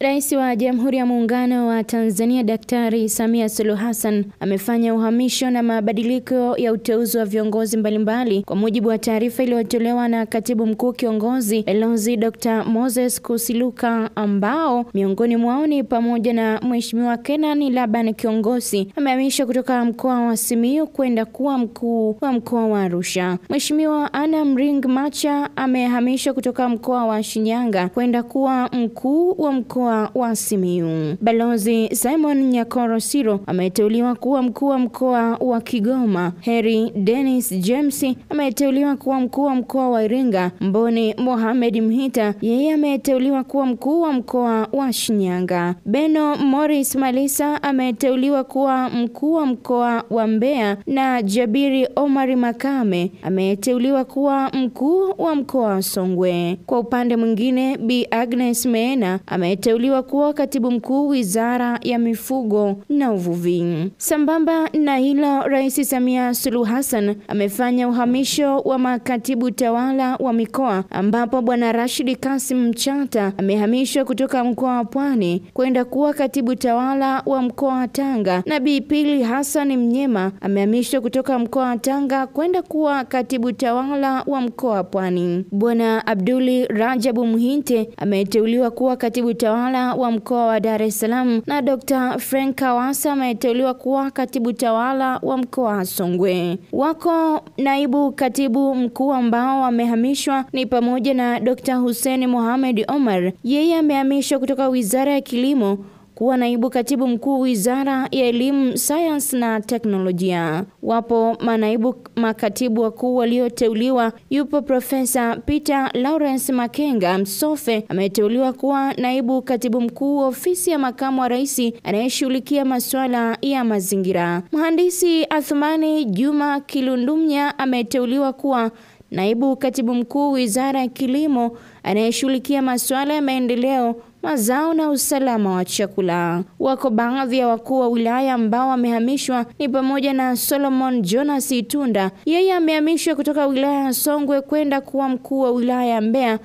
Rais wa Jamhuri ya Muungano wa Tanzania Daktari Samia Suluhu Hassan amefanya uhamisho na mabadiliko ya uteuzi wa viongozi mbalimbali kwa mujibu wa taarifa iliyotolewa na Katibu Mkuu Kiongozi Balozi Dr. Moses Kusiluka, ambao miongoni mwao ni pamoja na Mheshimiwa Kenan Laban Kiongosi amehamishwa kutoka mkoa wa Simiyu kwenda kuwa mkuu wa mkoa wa Arusha. Mheshimiwa Anna Mring Macha amehamishwa kutoka mkoa wa Shinyanga kwenda kuwa mkuu wa mkoa wa Simiyu. Balozi Simon Nyakoro Siro ameteuliwa kuwa mkuu wa mkoa wa Kigoma. Heri Dennis James ameteuliwa kuwa mkuu wa mkoa wa Iringa. Mboni Mohamed Mhita yeye ameteuliwa kuwa mkuu wa mkoa wa Shinyanga. Beno Morris Malisa ameteuliwa kuwa mkuu wa mkoa wa Mbeya na Jabiri Omar Makame ameteuliwa kuwa mkuu wa mkoa wa Songwe. Kwa upande mwingine, Bi Agnes Meena ameteuliwa kuwa katibu mkuu Wizara ya Mifugo na Uvuvi. Sambamba na hilo, Rais Samia Suluhu Hassan amefanya uhamisho wa makatibu tawala wa mikoa, ambapo Bwana Rashid Kasim Mchata amehamishwa kutoka mkoa wa Pwani kwenda kuwa katibu tawala wa mkoa wa Tanga, na Bi Pili Hassan Mnyema amehamishwa kutoka mkoa wa Tanga kwenda kuwa katibu tawala wa mkoa wa Pwani. Bwana Abduli Rajabu Muhinte ameteuliwa kuwa katibu tawala wa mkoa wa Dar es Salaam na Dr. Frank Kawasa ameteuliwa kuwa katibu tawala wa mkoa wa Songwe. Wako naibu katibu mkuu ambao wamehamishwa ni pamoja na Dr. Hussein Mohamed Omar, yeye amehamishwa kutoka Wizara ya Kilimo kuwa naibu katibu mkuu Wizara ya Elimu, Sayansi na Teknolojia. Wapo manaibu makatibu wakuu walioteuliwa. Yupo Profesa Peter Lawrence Makenga Msofe ameteuliwa kuwa naibu katibu mkuu ofisi ya makamu wa rais anayeshughulikia masuala ya mazingira. Mhandisi Athumani Juma Kilundumnya ameteuliwa kuwa naibu katibu mkuu Wizara ya Kilimo anayeshughulikia masuala ya maendeleo mazao na usalama wa chakula. Wako baadhi ya wakuu wa wilaya ambao wamehamishwa ni pamoja na Solomon Jonas Itunda, yeye amehamishwa kutoka wilaya ya Songwe kwenda kuwa mkuu wa wilaya ya Mbeya.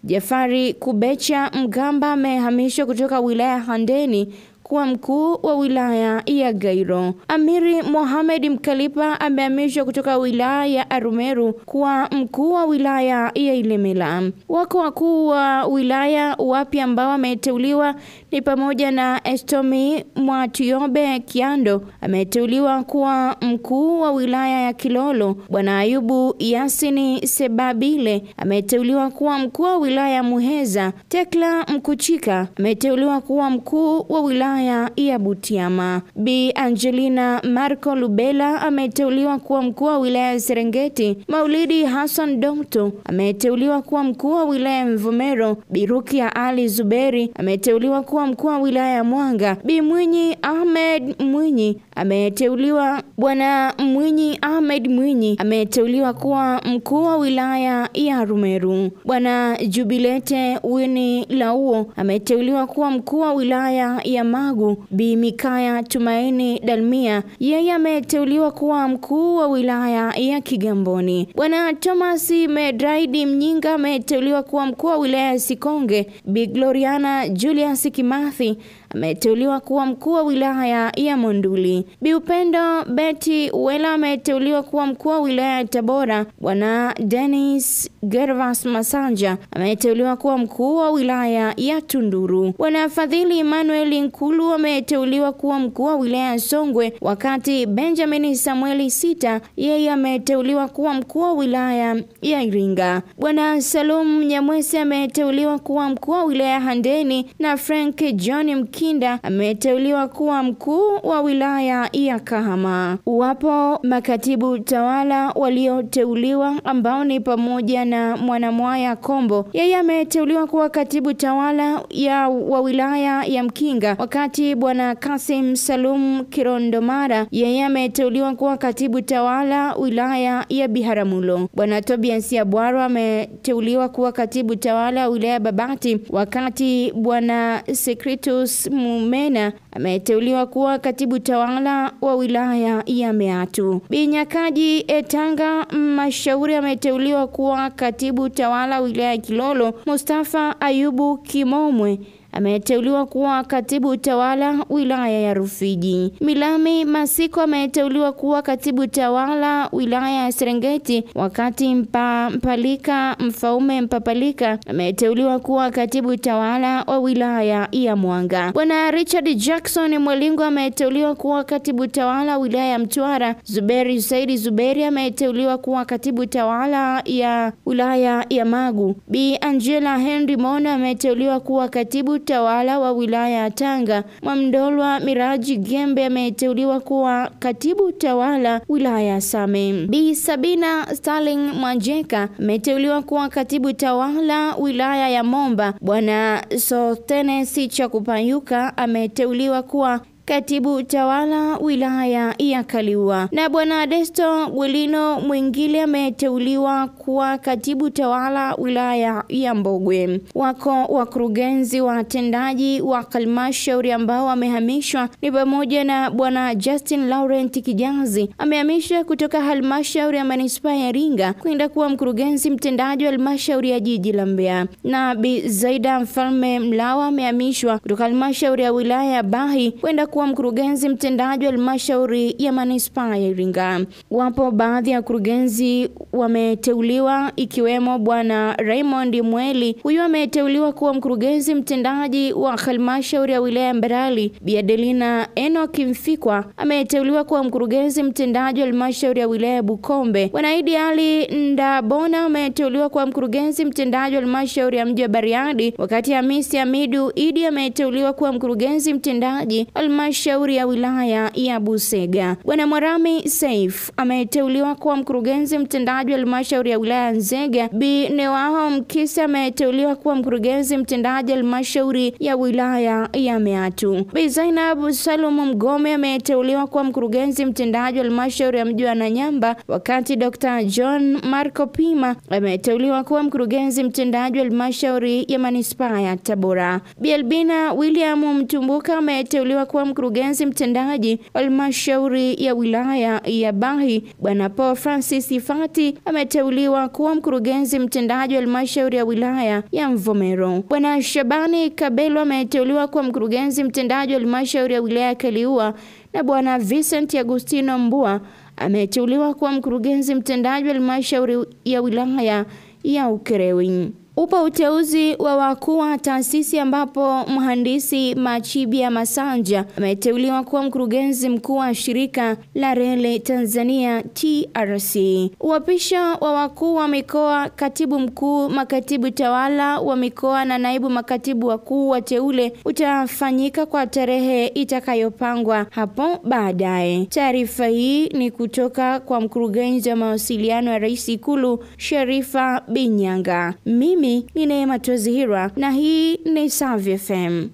Jafari Kubecha Mgamba amehamishwa kutoka wilaya Handeni kuwa mkuu wa wilaya ya Gairo. Amiri Mohamed Mkalipa amehamishwa kutoka wilaya ya Arumeru kuwa mkuu wa wilaya ya Ilemela. Wako wakuu wa wilaya wapya ambao wameteuliwa ni pamoja na Estomi Mwatiobe Kiando ameteuliwa kuwa mkuu wa wilaya ya Kilolo. Bwana Ayubu Yasini Sebabile ameteuliwa kuwa mkuu wa wilaya ya Muheza. Tekla Mkuchika ameteuliwa kuwa mkuu wa wilaya ya Butiama. Bi Angelina Marco Lubela ameteuliwa kuwa mkuu wa wilaya ya Serengeti. Maulidi Hassan Doto ameteuliwa kuwa mkuu wa wilaya ya Mvomero. Birukia Ali Zuberi ameteuliwa kuwa mkuu wa wilaya ya Mwanga. Bi Mwinyi Ahmed Mwinyi ameteuliwa Bwana Mwinyi Ahmed Mwinyi ameteuliwa kuwa mkuu wa wilaya ya Rumeru. Bwana Jubilete Wini Lauo ameteuliwa kuwa mkuu wa wilaya ya Magu. Bi Mikaya Tumaini Dalmia yeye ameteuliwa kuwa mkuu wa wilaya ya Kigamboni. Bwana Thomas Medraidi Mnyinga ameteuliwa kuwa mkuu wa wilaya ya Sikonge. Bi Gloriana Julius Kimathi ameteuliwa kuwa mkuu wa wilaya ya Monduli. Bi Upendo Betty Wela ameteuliwa kuwa mkuu wa wilaya ya Tabora. Bwana Dennis Gervas Masanja ameteuliwa kuwa mkuu wa wilaya ya Tunduru. Bwana Fadhili Emmanuel Nkulu ameteuliwa kuwa mkuu wa wilaya ya Songwe, wakati Benjamin Samueli Sita yeye ameteuliwa kuwa mkuu wa wilaya ya Iringa. Bwana Salum Nyamwese ameteuliwa kuwa mkuu wa wilaya ya Handeni na Frank John Mkinda ameteuliwa kuwa mkuu wa wilaya ya Kahama. Wapo makatibu tawala walioteuliwa ambao ni pamoja na Mwanamwaya Kombo, yeye ameteuliwa kuwa katibu tawala wa wilaya ya Mkinga, wakati Bwana Kasim Salum Kirondomara yeye ameteuliwa kuwa katibu tawala wilaya ya Biharamulo. Bwana Tobias Yabwaro ameteuliwa kuwa katibu tawala wilaya Babati, wakati Bwana Sekretus Mumena ameteuliwa kuwa katibu tawala wa wilaya ya Meatu. Binyakaji Etanga Mashauri ameteuliwa kuwa katibu tawala wilaya Kilolo. Mustafa Ayubu Kimomwe ameteuliwa kuwa katibu tawala wilaya ya Rufiji. Milami Masiko ameteuliwa kuwa katibu tawala wilaya ya Serengeti, wakati Mpalika Mfaume Mpapalika ameteuliwa kuwa katibu tawala wa wilaya ya Mwanga. Bwana Richard Jackson Mwalingo ameteuliwa kuwa katibu tawala wilaya ya Mtwara. Zuberi Saidi Zuberi ameteuliwa kuwa katibu tawala ya wilaya ya Magu. Bi Angela Henry Mona ameteuliwa kuwa katibu tawala wa wilaya ya Tanga. Mwamdolwa Miraji Gembe ameteuliwa kuwa katibu tawala wilaya ya Same. Bi Sabina Starling Mwanjeka ameteuliwa kuwa katibu tawala wilaya ya Momba. Bwana Sotenesi Chakupayuka ameteuliwa kuwa katibu tawala wilaya ya Kaliua. Na Bwana Desto Gwilino Mwingile ameteuliwa kuwa katibu tawala wilaya ya Mbogwe. Wako wakurugenzi watendaji wa halmashauri ambao wamehamishwa ni pamoja na Bwana Justin Laurent Kijazi amehamishwa kutoka halmashauri ya manispaa ya Iringa kwenda kuwa mkurugenzi mtendaji wa halmashauri ya jiji la Mbeya, na Bi Zaida Mfalme Mlawa amehamishwa kutoka halmashauri ya wilaya ya Bahi kwenda kuwa mkurugenzi mtendaji wa halmashauri ya manispaa ya Iringa. Wapo baadhi ya wakurugenzi wameteuliwa ikiwemo Bwana Raymond Mweli, huyu ameteuliwa kuwa mkurugenzi mtendaji wa halmashauri ya wilaya ya Mbarali. Bi Adelina Enoch Mfikwa ameteuliwa kuwa mkurugenzi mtendaji wa halmashauri ya wilaya ya Bukombe. Bwana Idi Ali Ndabona ameteuliwa kuwa mkurugenzi mtendaji wa halmashauri ya mji wa Bariadi, wakati Hamisi Hamidu Idi ameteuliwa kuwa mkurugenzi mtendaji halmashauri ya wilaya ya Busega. Bwana Mwarami Saif ameteuliwa kuwa mkurugenzi mtendaji wa halmashauri ya wilaya ya Nzega. Bi Newaho Mkisa ameteuliwa kuwa mkurugenzi mtendaji halmashauri ya wilaya ya Meatu. Bi Zainab Salum Mgome ameteuliwa kuwa mkurugenzi mtendaji wa halmashauri ya mji wa Nanyamba, wakati Dr. John Marco Pima ameteuliwa kuwa mkurugenzi mtendaji wa halmashauri ya manispaa ya Tabora. Bi Albina William Mtumbuka ameteuliwa kuwa mkurugenzi mtendaji wa halmashauri ya wilaya ya Bahi. Bwana Paul Francis Ifati ameteuliwa kuwa mkurugenzi mtendaji wa halmashauri ya wilaya ya Mvomero. Bwana Shabani Kabelo ameteuliwa kuwa mkurugenzi mtendaji wa halmashauri ya wilaya ya Kaliua, na Bwana Vincent Agustino Mbua ameteuliwa kuwa mkurugenzi mtendaji wa halmashauri ya wilaya ya Ukerewe. Upo uteuzi wa wakuu wa taasisi ambapo mhandisi Machibia Masanja ameteuliwa kuwa mkurugenzi mkuu wa shirika la reli Tanzania TRC. Uapisho wa wakuu wa mikoa, katibu mkuu, makatibu tawala wa mikoa na naibu makatibu wakuu wateule utafanyika kwa tarehe itakayopangwa hapo baadaye. Taarifa hii ni kutoka kwa mkurugenzi wa mawasiliano ya Rais Ikulu, Sharifa Binyanga. Mimi ni Neema Twezihirwa na hii ni Savio FM.